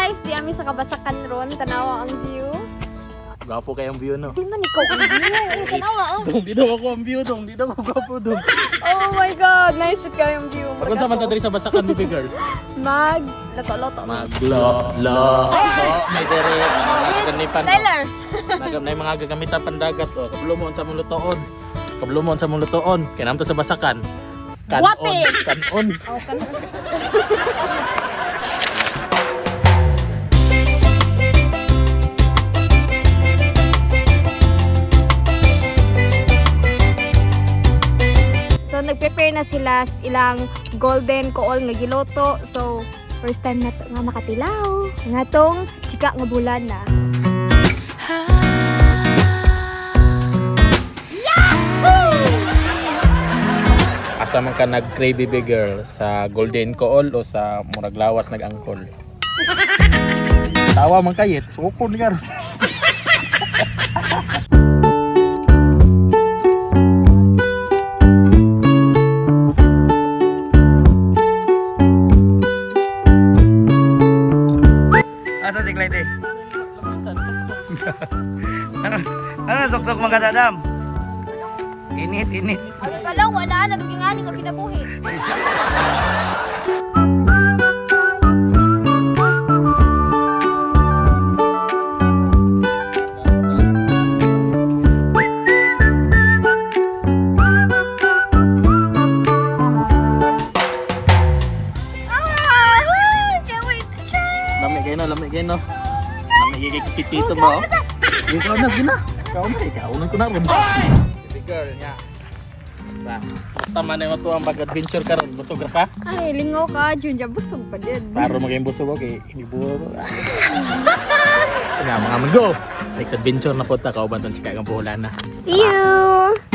Guys, di ami sa Kabasakan ron, tanawa ang view. Gwapo kayong view, no? Di man ikaw ang view. Tanawa oh. Dong, di daw ako ang view, dong. Di daw ako gwapo, dong. Oh my God, nice shoot kayong view. Pag unsa man ta diri sa Basakan, baby girl? Mag loto-loto. Maglo, lo, to, may dere, mga gagamitan. Tyler. Nagam na yung mga gagamitan pandagat, oh. Kablo mo unsa mong lutoon. Kablo mo unsa mong lutoon. Kay namta sa Basakan. Kanon, Wate! kanon. Oh, kan. So nag-prepare na sila sa ilang golden kool nga giloto. So first time na to nga makatilaw. Nga tong chika nga bulan na. Asa man ka nag-crave, baby girl, sa golden kool o sa murag lawas nag-angkol? Tawa man kayit, suko ni karon. Asa si Clyde? Ano, ano suksok mga kadadam? Init, init. Ano ka lang, wala na bigyan nga kinabuhi. Ah, can't wait to try. Lami kayo no, lami kayo no. Lami kayo kikitito mo. Ikaw na, gina. Ikaw na, ikaw na ko na ron. Baby girl, nya. Ba, basta man ay matuang pag-adventure karon, busog ra ka? Ay, lingaw ka, Junja, busog pa din. Para maging busog okay, inibuo. Nga mga amigo, next adventure na po ta kauban tong chika kang buhulan na. See you!